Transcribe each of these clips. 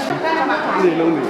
Ni lo ni.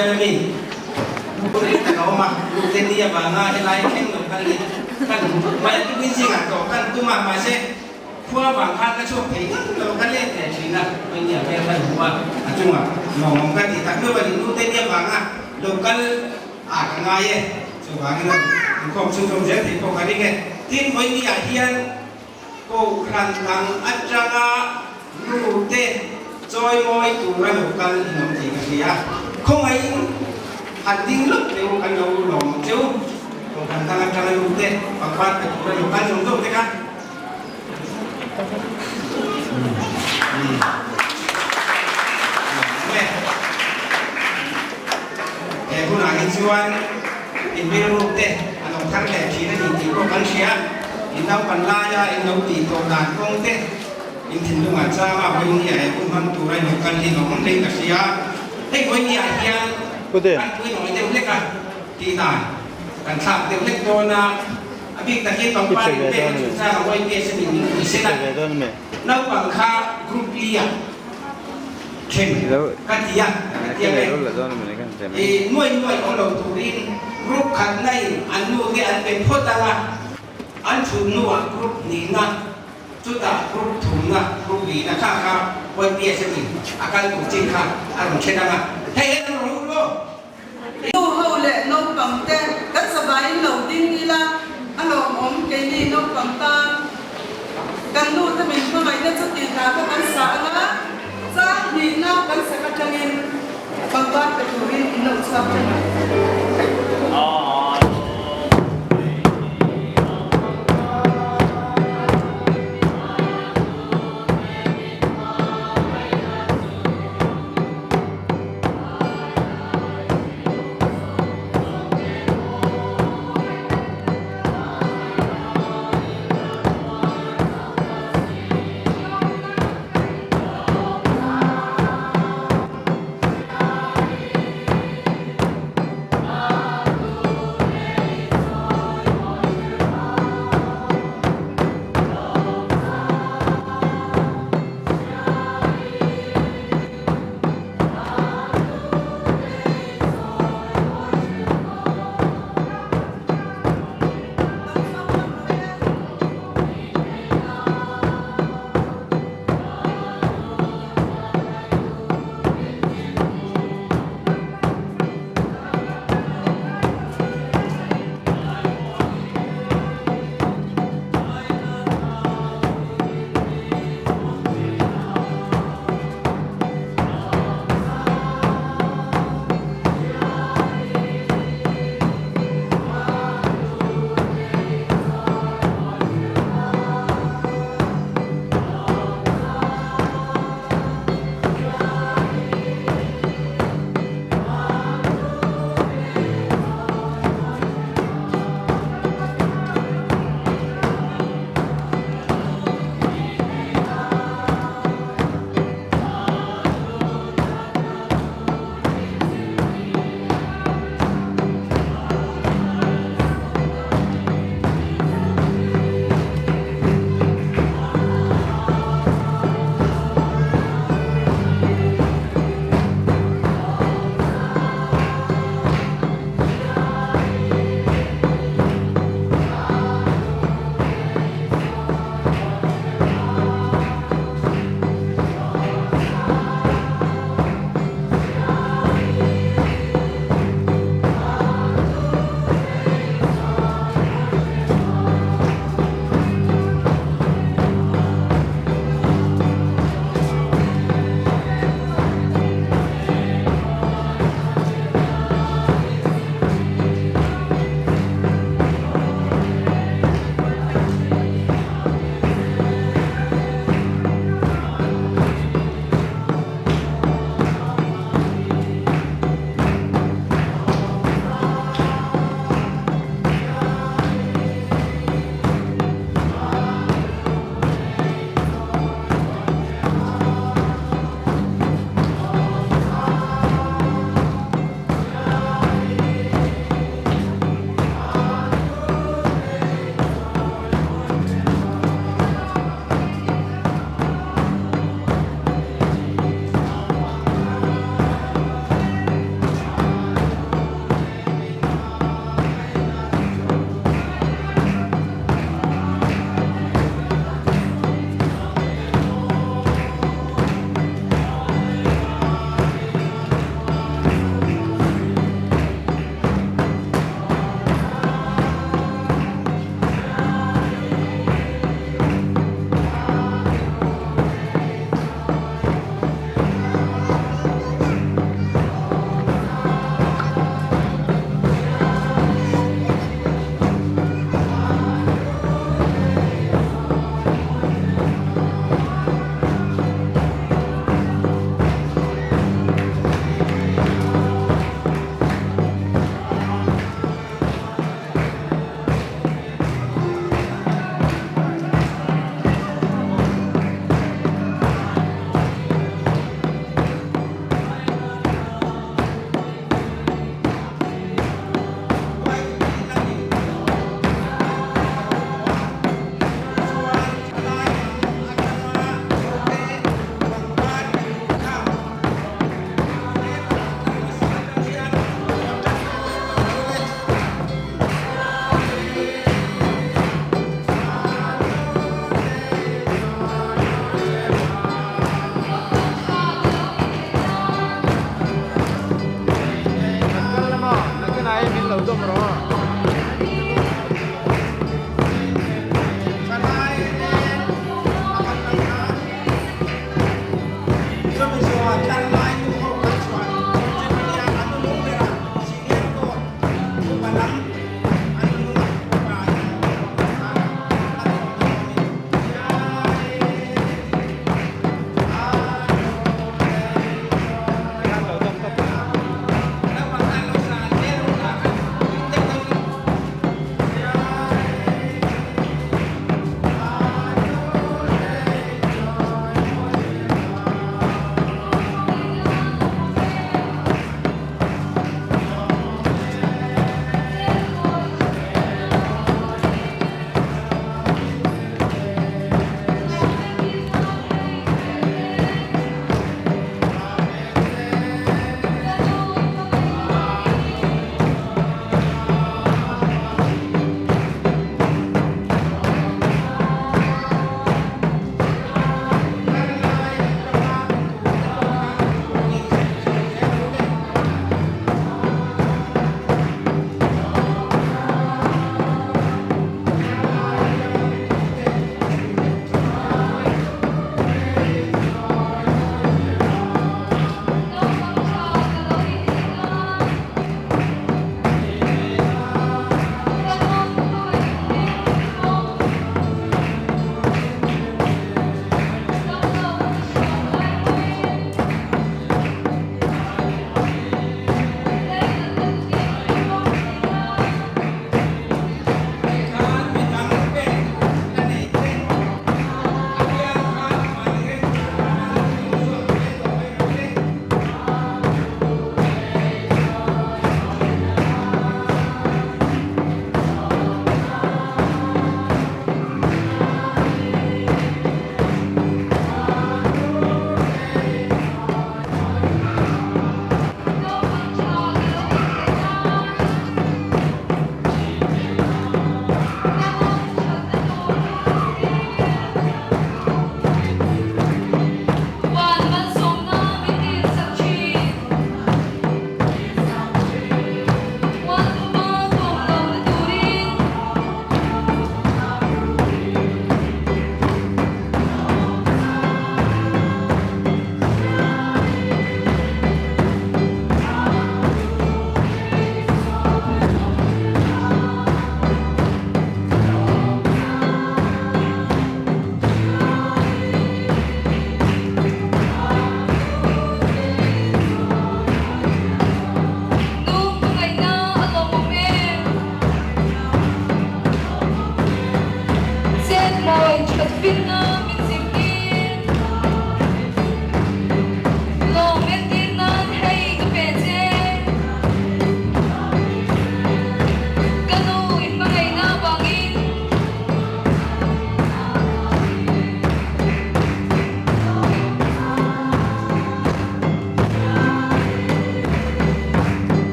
Bial ami rei tak a awm a, Nute ni avanga helai thleng lo kal hi kan mai a tukin zingah tawh kan tum a, mahse khua vang khan ka chhuak thei ngang lo ka let leh thin a, Vawinia hmel ka hmu a, a chungah lawmawm ka tih tak meuh a ni, Nute ni avanga lo kal a ka ngai e, chuvangin inkhawm chhunzawm zel thei pawh ka ring e. Tin, Vawinia hian Kohhran dang atanga nute chawimawi tura lo kal in awm thei ka hria. Khawngaihin han ding lawk teh u, kan lo lawm ang che u. Kohhran dang atanga nute pangpar pe tura lo kal zawng zawng te kha. He hunah hi chuan in rilru te a lo thar leh thin a ni tih pawh kan hria. In naupan laia in lo tih tawh dan kawng te in thinlungah changa vawinia he hun hmang tura in lo kal hi lo awm reng ka hria. Hei vawinia hian kan pui nawi deuh hlek a tih dan kan thlak deuh hlek dawn a, a bik takin pangpar in pek a chungchang a YPS a min pui sen a, naupang kha group li ah Then ka ti a, ka ti ang e. I nuai nuai awm lo turin group khatna in an nu te an pe phawt ang a, an thut hnuah group hnihna, chutah group thumna, group lihna kha kha YPS in a kal tur chin kha a rawn then ang a, hei hian an rawn lut maw? Nu ho leh naupang te kan zavaiin lo ding ila a lawmawm keini naupang tan kan nu te min hmangaihna chu tih hna kha kan sa ang a, chang hnihna kan sak atangin pangpar pe turin in lo chhuak ṭan ang.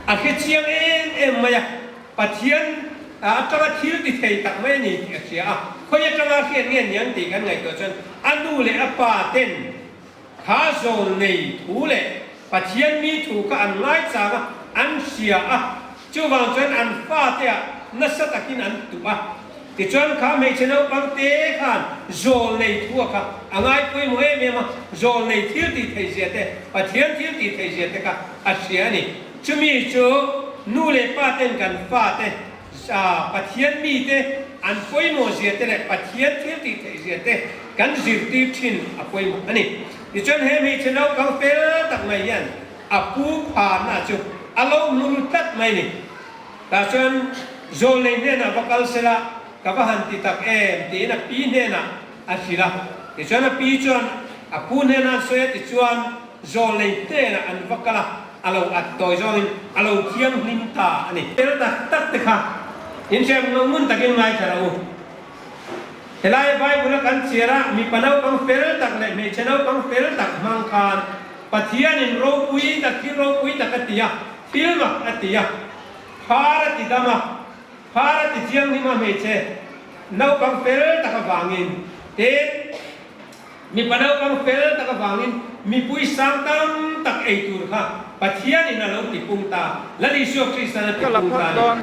A hre chiang em em mai a, Pathian atanga thil ti thei tak mai a ni tih a hria a, khawi atanga hriat nge niang tih kan ngaihtuah chuan a nu leh a pa ten kha zawl nei thu leh Pathian mi thu kha an ngaichang a, an hria a, chuvang chuan an fate ah nasa takin an tuh a. Tichuan kha hmeichhe naupang te khan zawl nei thu a kha a ngai pawimawh em em a, zawl nei thil tih theih zia te, Pathian thil tih theih zia te kha a hria a ni. Chumi chu nu leh pa ten kan fate Pathian mite an pawimawh zia te leh Pathian thil tih theih zia te kan zirtir thin a pawimawh a ni. Tichuan he hmeichhe naupang fel tak mai hian a pu pharna chu a lo hmur tlat mai a ni. Tah chuan Zawlnei hnenah va kal sela ka va han ti tak em tiin a pi hnenah a hrilh a. Tichuan a pi chuan a pu hnenah an sawi a tichuan Zawlnei hnenah an va kal a, a lo at tawi zawngin a lo thianghlim ta a ni. Fel tak tak te kha inhriat ngun ngun takin ngaithla rawh u. Helai Bible a kan chhiar a, mipa naupang fel tak leh hmeichhe naupang fel tak hmang khan Pathianin ropui tak thil ropui tak a ti a, thil mak a ti a, phar a ti dam a, phar a ti thianghlim a hmeichhe naupang fel tak avangin tin, Mipa naupang fel tak avangin mipui sang tam tak ei tur kha Pathianin a lo tipung ta, Lal Isua Kristan a tipung ta a ni.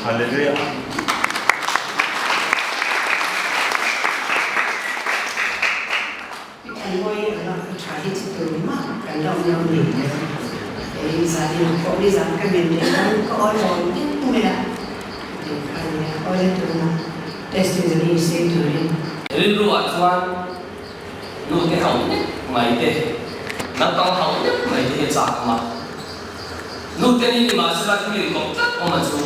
Hallelujah. mawi anga a tha hi chu tur mah kan la awm lo ni le. Kei zanin pawh nizan ka men leh lam ka awl rawn deuh mai a, tih kha a nia, awle tuna testimony sei turin. Rilru ah chuan nu te hauh nek mai te, naupang hauh nek mai te hi a chak awm a. Nu te ni ni mahsela thil inkawp tlat awm a chu.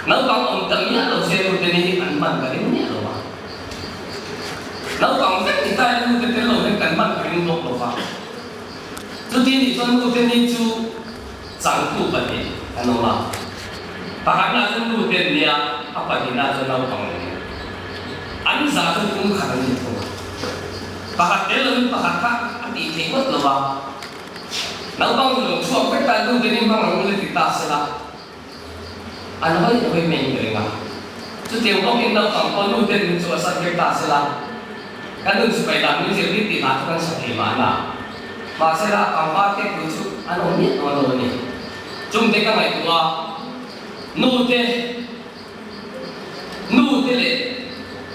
Naupang awm ta miah lo se nu te ni hi an hman ka ring miah lo a. Naupang vek ni ta ila nu te tel lo hian kan hman ka ring bawk lo va. Chuti nih chuan nu te ni chu changtu pahnih an awm a. Pakhatna chu nu te an nia, a pahnihna chu naupang an nia. An za chu kum khat an ni thung a. Pakhat tel lovin pakhat kha a tih theih ngawt lo va. Naupang chu lo chhuak vek ta, nu te ni hmang ang ule ti ta sela. An hawi hawi mai in ka ring a. Chutiang bawkin naupang pawh nu ten min chu a san vek ta sela, kan nun sipai dan min zirtir tih hna chu kan sa thei mahna. Mahsela pangpar te pui chu an awm miah dawn lo a ni. Chungte ka ngaihtuah a, nu te, nu te leh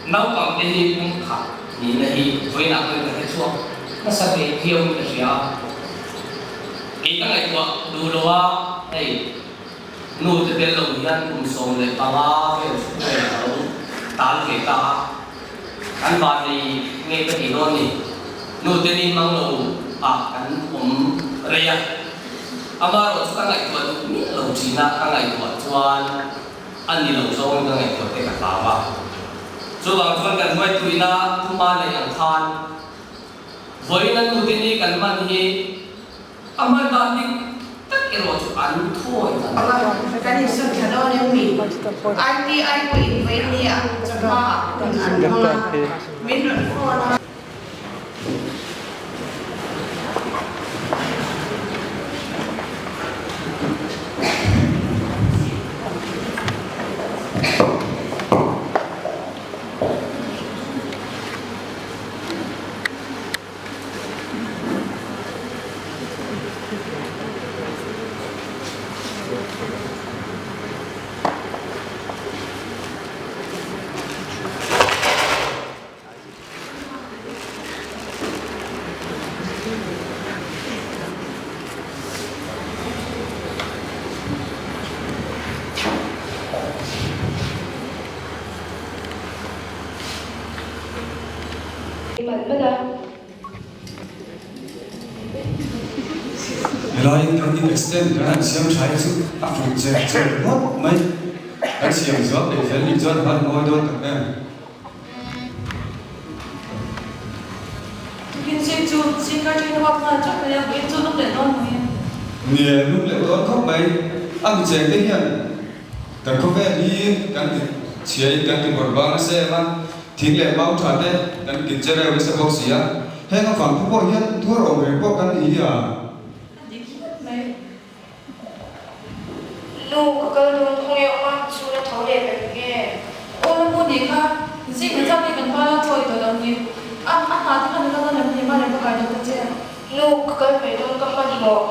naupang te hi pum khat nihna hi vawiinah pawhin ka hre chhuak nasa ve viau in ka hria a. Kei ka ngaihtuah duh lo a, hei nu te tel lo hian kum 15 vel chhung vel ka lo tal ve ta a, kan vannei nge ka tih dawn ni, nu te ni mang lo ah kan awm rei a, amaherawh chu ka ngaihtuah duh miah lo thin a, ka ngaihtuah chuan a ni lo zawngin ka ngaihtuah te ka hlau a, chuvang chuan kan hruaituina thuma neih ang khan Vawiin a nute ni kan hman hi a hman dan dik tak erawh chu an thawi ta lo. Kan insawn tha dawn em ni? ITI pawhin vawiin ni ah chawhma ah hun an hmang a, min rawn phone a. Helai kan in extend kan han siam tha hi chu a fuh cher cher ngawt mai. Kan siam zual peih fel nih chuan a han ngawi dawn tak em. Tukin zing chu zingkar ṭhen a vak nghal ṭeuh mai a, vawiin chu lum leh dawn mai. Nia, lum leh dawn khawp mai. A mi cheng te hian Kan khawvel hi kan ti chhiain kan ti bawrh bang nasa em a, thing leh mau tha te kan kit che reuh nasa bawk si a, heng avang thu pawh hian tuar awm reng pawh kan ni hi a. A dik hiat mai. Nu, ka kal dawn khawnge awm a, chhun a tho leh vek nge? Aw la mu nih kha, zing ka chak hi kan pa la chawi tawh lo ni. A a hna te khan i kal dawn em ni? Mah leh ka kai dawn ta che. Nu, ka kal mai dawn ka hmanhmawh.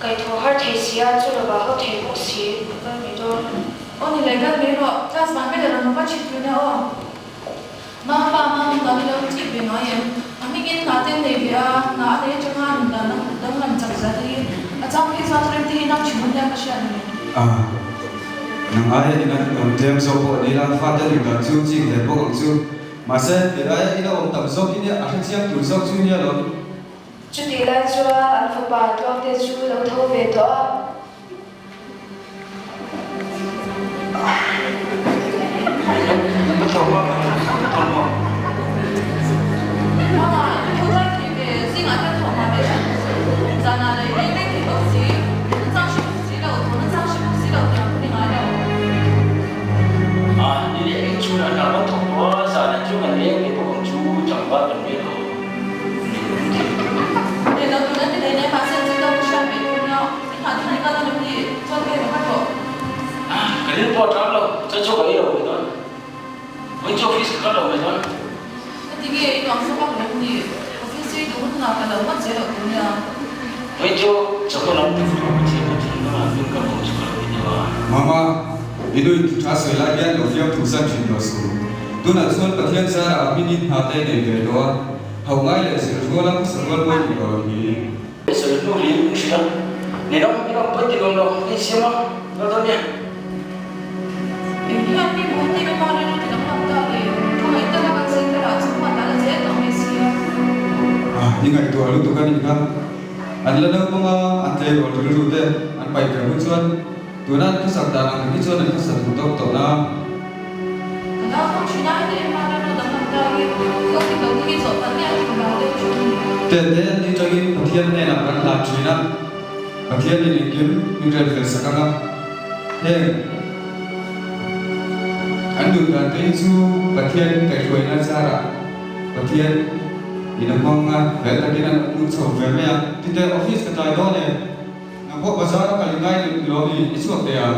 Kaihthawh har thei si a, chu lovah ho thei bawk si, ka kal mai dawn. Aw ni leh kal mai rawh, class van vela rawn va chhit tun e aw. Ma pa ma nung dan i lo chih ve ngai em? A hmingin hna te an nei ve a, hna a nei atanga nun dan danglam chak zat hi a chang phei chuan rem te hi nang thin awm hian ka hriat ni. A, nang aia ina awm tlem zawk pawh ni la, fate nun dan chu chik ve bawk ang chu. Mahse, kei aia ina awm tam zawk hi nia, a hrechiang tur zawk chu nia lo. Chutih lai chuan an fapa Tluangte chu lo tho ve tawh a. Mama, i nu in thu tha sawi lai hian lo fiam thu san thin tawh suh. Tunah chuan Pathian zarah a hmingin hna te nei ve tawh a. Hauh ngai leh zir ruala hmasa rual mawi ni lo hi. Sawi hnu hi in hrilh a, ninawm ninawm pawi ti nuam lo ka insiam a, kal dawn nia. Eng hian mi hmuh tir emaw rilru ti danglam ta le, ka ngaih taka kan center ah chu hman a la zel tawh mai si a. I ngaihtuah lutuk a nih kha. An la naupang a, an tleirawl rilru te an paih ve hun chuan tuna an khawsak dan ang hi chuan an khawsa duh tawk tawh na. Ka naupang thin a, heti em a rilru danglam ta hi ka ti lo te hi zawh tan nge a ti ka hlau deuh thin a ni. Tete an nih tangin Pathian hnenah kan hlan thin a, Pathianin engkim min rel fel sak ang a, heng an duh dan te hi chu Pathian kaihhruaina zarah Pathian in a hmang a, fel takin an awm chho ve mai a. Tite, office ka tlai dawn e, nang pawh bazar a kal i ngai lo mi, i chhuak teh a.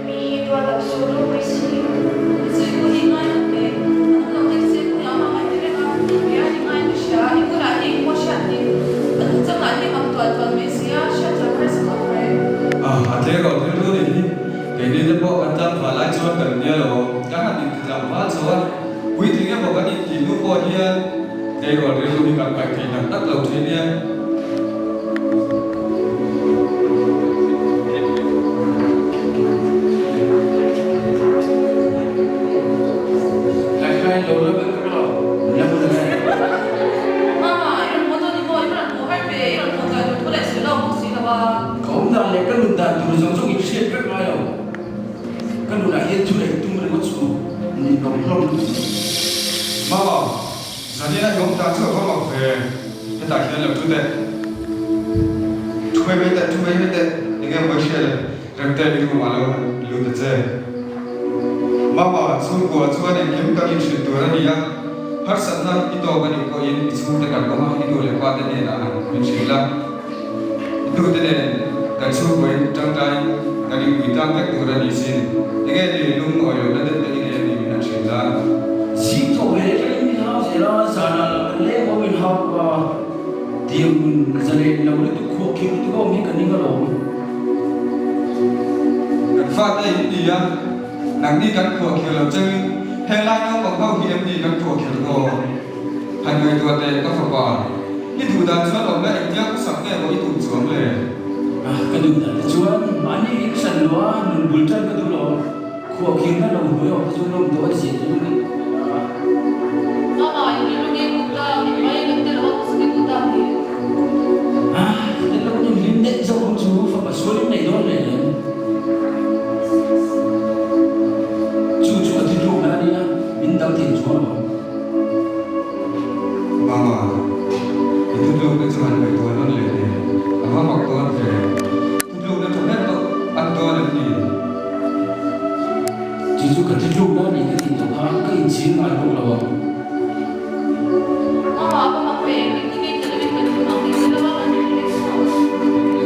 Mi hi tual lo su ropui si. Zui pawh hi ngai lo hle. A dam lo tek se hmun ah hmangaih ti reng a, kei a ni ngai ka hria. I bulah hi engpawh hriat ni. A duh chang ah hi mak tual tual mai si a, hriat thiam harsa khawp mai. A tleirawl rilru nih hi keini te pawh kan tlangval lai chuan kan nia lo. Kan han inti tlangval chho a, puitling emaw kan intih hnu pawh hian tleirawl rilru hi kan paih thei tak tak lo thin nia. Mama, i rawn haw dawn i maw? I rawn haw har ve, i rawn haw tlai tur thu leh sawi lo bawk si lo a. Ka awm dan leh ka nun dan tur zawng zawng in hriat vek ngai lo. Ka nunah hian thu leh tum ringawt chu ni lo hlawm lutuk. Mama, Zanina i awm dan chu a va mak ve. Hetah hian lo thu teh. Thu mai mai teh, thu mai mai teh. Enge mawi hria le, Remte i room ah lo han lut a che. Mama, chhungkua chuan engkim kan inhrilh tur a ni a, harsatna i tawk a nih pawhin i chhungte kan awm a, i nu leh pa te hnenah han min hrilh la. I nu te nen kan chhungkuain tangkai kan inpui tlang vek tur a ni sin. Enge ni lungawi lohna deuh te i nei a ni min han hrilh la. Zing thawk ve atangin min hau zel a, zanah lah kan leng awm in hau bawk a, tiang hun zalen lo lutuk khuah khim lutuk a awm hi ka ning alawm. Kan fate in ni a, nangni kan khuah khir lo changin helai naupang ho hi em ni kan khuah khir aw? Han ngaihtuah teh ka fapa, i duh dan chuan awmna engtia khawsak nge maw i tum chuang le? Ka duh dan te chuan mahni in hran lo a, nun bul tan ka duh lo. Khuahkhirna lo hnuai awm te chu lawm dawh a ni zia chu ka ngaihtuah ve a. Mama, i rilru nge put ta, min mai kan tel awk chu ka duh ta ni. A, ka lo in hlim daih zawk ang chu, fapa sual in nei dawn leh lem. Chu chu a thitlukna a nia, min dang thei chuang lo. Mama, i thutlukna chu han ngaihtuah nawn leh teh, a va mak dawn ve. Thutlukna tha ber pawh an dawn an ni. Chu chu ka thutlukna a nih ka tih tawh kha ka inchhir ngai bawk lo ang. Mama, a va mak ve, engtin nge tel lovin kan hlim ang tih hre lova kan hlim leh chu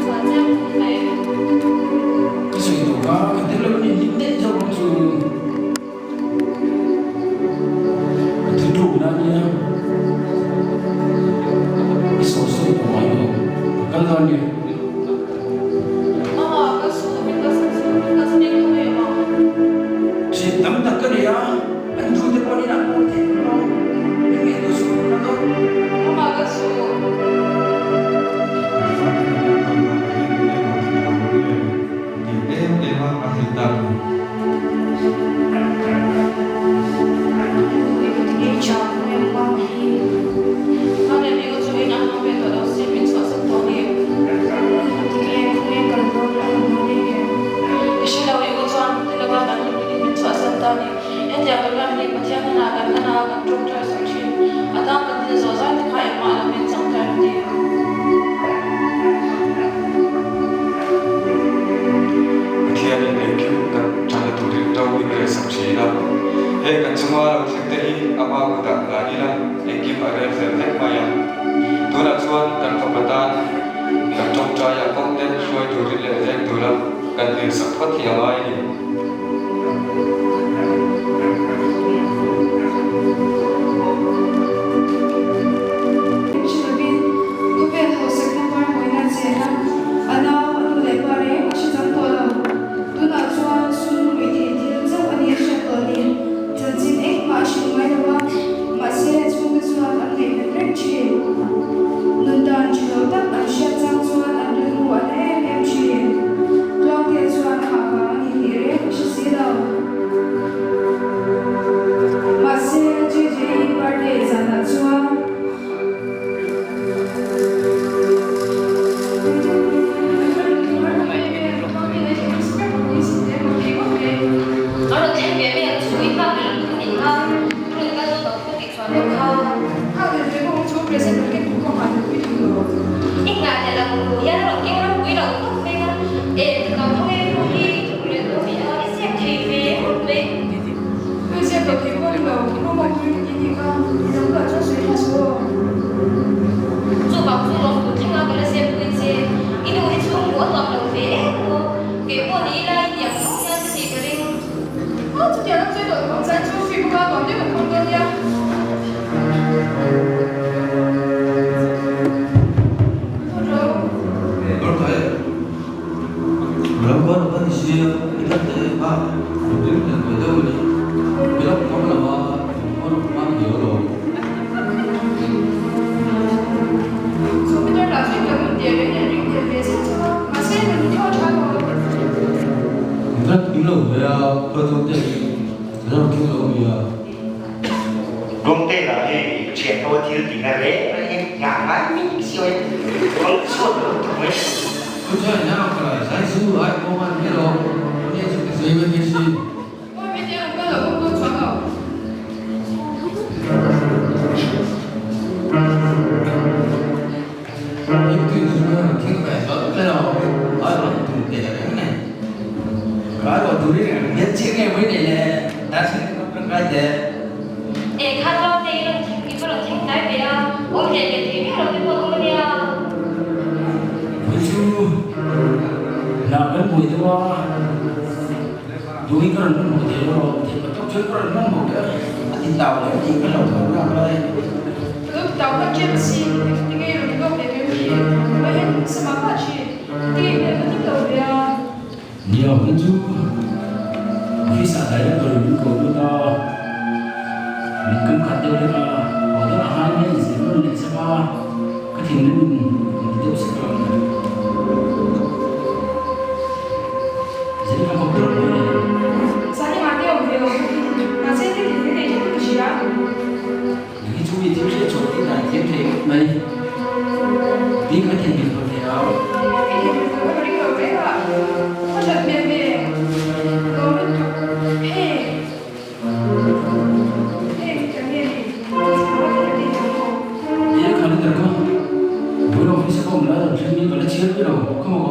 sa chiang khawp mai. Ka sawi tawh kha, ka tel lovin inhlim daih zawk ang chu. Ka thutlukna a nia, i sawi sawi tawh ngai lo, ka kal dawn nia. Mama, ka su, min kalsan su, min kalsan eng tawh mai awm ang. Thian tam tak ka nei a, an duh te pawh an inah pawh theih ang lo, min ngaihtuah suh ka kal dawn. Mama, ka su. Kan fate kan enkawl danah hian eng emaw thil lo awm le tih em em a a theih tak ni. Pathianin engkim kan ṭhana turin ro min rel sak ṭhin a. Heng kan chunga lo thleng te hi ama kutah dan ila engkim a rel fel vek mai a. Tunah chuan kan fapa tan kan ṭawngṭaia kawng te hruai turin leh veng tura kan dil sak phawt hi a ngai a ni. Hrilhin khawvel hausakna parmawina chen a, a nau a nu leh pa reng a hre chang tawh lo. Tunah chuan sum ruih theih thil chauh a ni a hriat tawh ni. Chanchin engmah a hrilh ngai lo a, mahse a chhungte chuan an ngaihven reng thin. Nun dan tha lo tak an hriat chang chuan an rilru a na em em thin. Tluangtea chuan a hah vang a ni tih reng a hre si lo. Mahse, JJE birthday zanah chuan.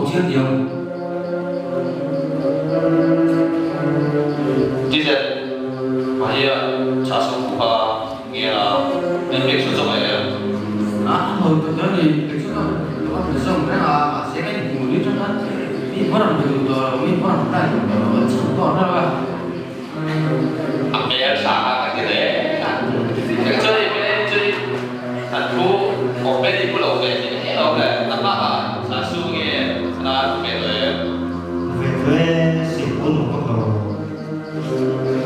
chiar diam. Diesel mahia cha sung ku kha nge a en pek chu zawng em? A ho ta ta ni pek chu ka ka pe zawng reng a mahse ka inhmu ni tang khan mi hma rawn pe duh tawh lo mi hma rawn kai duh tawh lo a chhang tawh hlauh a. A hmel tha a ka ti reng a chui chui an thu awm ve ni pu lo ve tih a lo le a hma ah a su nge a ve tawh em? Ve tawh e sih pawh nuam vak lo.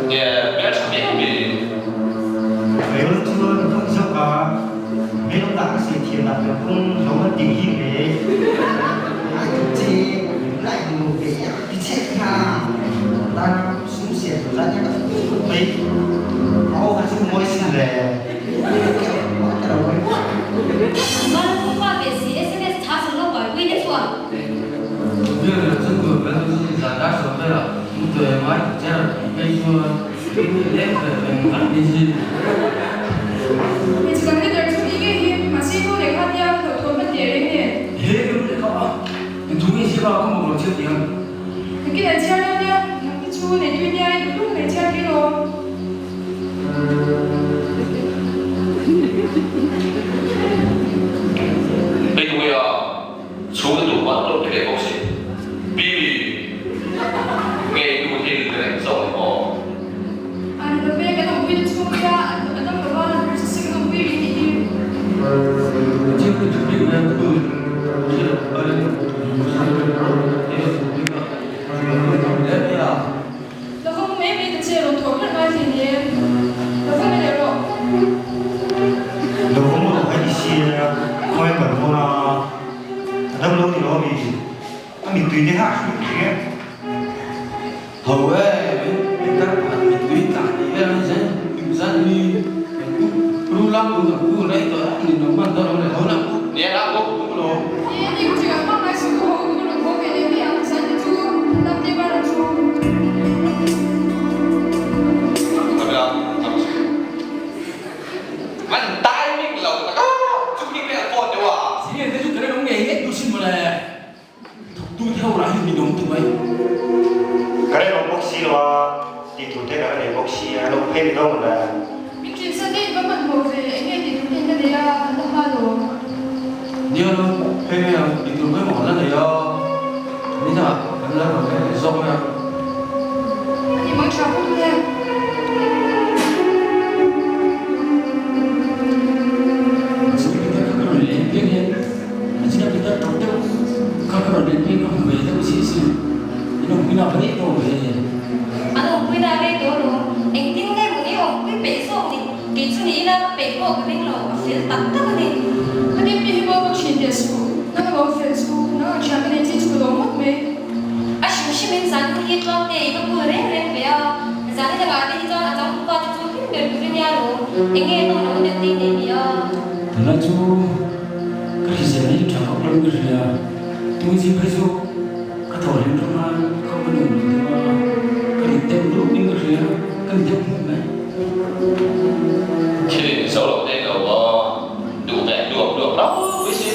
Nge hmel tha miau mi? Hmel chuan vak zawk a, hmel dah ka sawi thiam lah kan kawng lo an tih hi me. Ngai tuk che, lai nu ve a ti che kha tan sum siam tur zat hian ka thut thut mai. A aw kha chu mawi sin le. Mal pumpa ve si sms tha sang lo buaipui te chuan. Biakinn ah chuan tur kan duh sin zan dar sawm velah mu tuai a ngai tih cher tih phei chuan mi leng ve reng vek ni sin. Hmeichhe dang leader chu ni ngei hi mahse nu leh kha nia ka hlauhthawn hman teh reng nen. He ka nu leh kha a inthu ngei si kha ka mawk lo chiah tih ang. Engtin an chhiar dawn nia, nang te chu nei tui nia i duh duh mai chhiar thei lo. Hei tu nge a chhung te duh hman lo ti leh bawk si. Bibi nge i nu hi ni reng zawk ni maw? A ni lo ve, kan awmpui te chhung nia a dam lo va, nurse si kan awmpui rih tih hi. Chief chu bik ve ka duh hrilh a rin hrilh a. Lo va mu mai mai ta che, rawn thawh kher ngai thei ni em? Lo va ni leh rawh. Lo va mu rawh hei sia, khawi kal dawn a, a dam lo ni lo ami? A mittui te kha a hrilh thei em? Ho e, min tar pakhat mittui tla tih vel a ni zen, zan hi ru lak tu kan pu rei tawh em ni lo hman dawn lo le, ho lak u. Nia lak u. Lo. Ni ni ku chikah hmang ngai suh ku ho ku rawn haw ve leh mai ang zan te chu lam te var ang chu. Man timing lo tak a chu khi vel phone deuh a. Zing te chu ka rinawm ngei ngei tur sin mawle. Thawktu te ho lah hi min awm tu mai. Ka rinawm bawk si lo a, tih tur te ka la nei bawk si a, lo phei ni dawn mawle. Min ṭin sa daih va hmanhmawh ve, eng nge tih tur te in la nei a, kan la hma lo. Nia lo, hei hei ang, tih tur pawimawh kan la nei a, ni dangah kan la rawn leh zawk mai a. A ni mai ṭha phawt ule. Chumi pitar kha ka rawn leh piang hian China pitar ṭawk deuh kha ka rawn leh piang ka hmu ve deuh si sin. In awmpui na pahnih tawh ve. An awmpui na rei tawh lo. Engtin nge maw ni awmpui peih zawk ni? Kei chu ni ila peih pawh ka ring lo, a fel tak tak a ni. Ka dim mi hi maw ka ṭhin teh suh, nang a lawm fel chu, nang ang ṭhian ka nei chi chu ka lawm ngawt mai. A hrim hrimin zan hi hi tluang te i va kul reng reng ve a, zan hi dangah te hi chuan a chang pupa te chu hlim ber tur a nia lo, eng nge nawm lo deuh te i nei ni a. Tunlai chu ka hrisel hi ṭha khawp lo ka hria, tungzing phei chu ka thaw hlim ṭang a, ka va nuam lo deuh a, ka rit deuh lup in ka hria, ka ni deuh hmuh mai. Thil in zo lo te lo aw, duh ve duap duap rau pui si.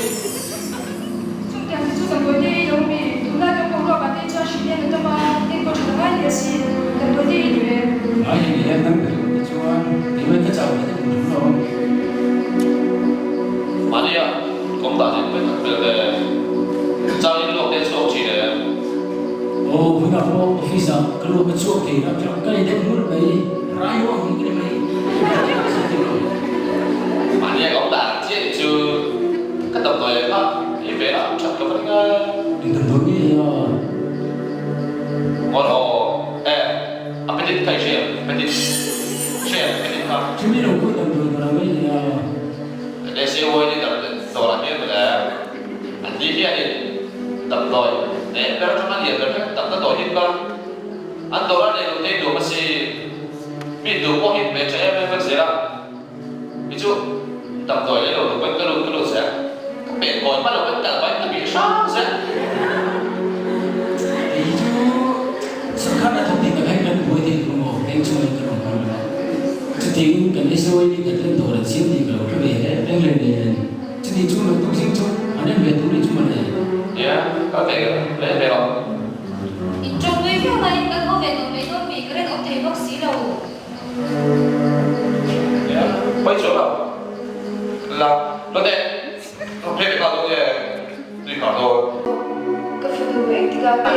Chutiang te chu damdawi te ei lo mi, tunlai kan boruak ah te chuan hri hian a tam a, enkawl tha ngai hle si, damdawi te ei duh em? Ngai hle hle dam ber lo te chuan keimah ka chau ve deuh tur lo. Mahnia kawng dah deuh vek ang vel ve, chang in luak te chhuak thin em? Aw hunah pawh office ah ka luak a chhuak thei ram ram ka ni deuh nghulh mai, rai ho ang hi ka ni mai. Mahnia kawng dah ang chiah hi chu ka damdawi leh hma ei ve a that ka va ring a. Eng damdawi nge hi a? Ngawn aw e, a petit kha i hria em? Petit hria em petit kha? Chumi lo pawh damdawi ka lo ei leh a. SAY ni dawrah hian mawle an ni hianin damdawi leh ber atanga lian ber vek damna dawi hi kal an dawrah nei lo te duam a si. Mi duh pawh hi hmel tha em em vek zel a. Mi chu damdawi leh lo duh pawhin ka lut ka lut zel. Ka pek kawi hma lo kan kal pahin ka bih hrang zel. Kei chu sarkar hnathawk tih tak hian kan buai thei tur maw? Eng chungin kan awm hman lo a. Chutiangin kan SOA leader ten dawr an siam tih ka lo hre ve reng reng nen. Chuti chu naktuk zing chu an. han en ve tur ni chu mawle. Nia, kal ve ve ve rawh. In tawng nui viau laiin kan haw ve tawh mai dawn mi ka rin awm thei bawk si lo. Nia, pawi chuang lo. La, Lote, rawn phei ve nghal dawn nge tui nghal dawn? Ka fanu engtikah nge?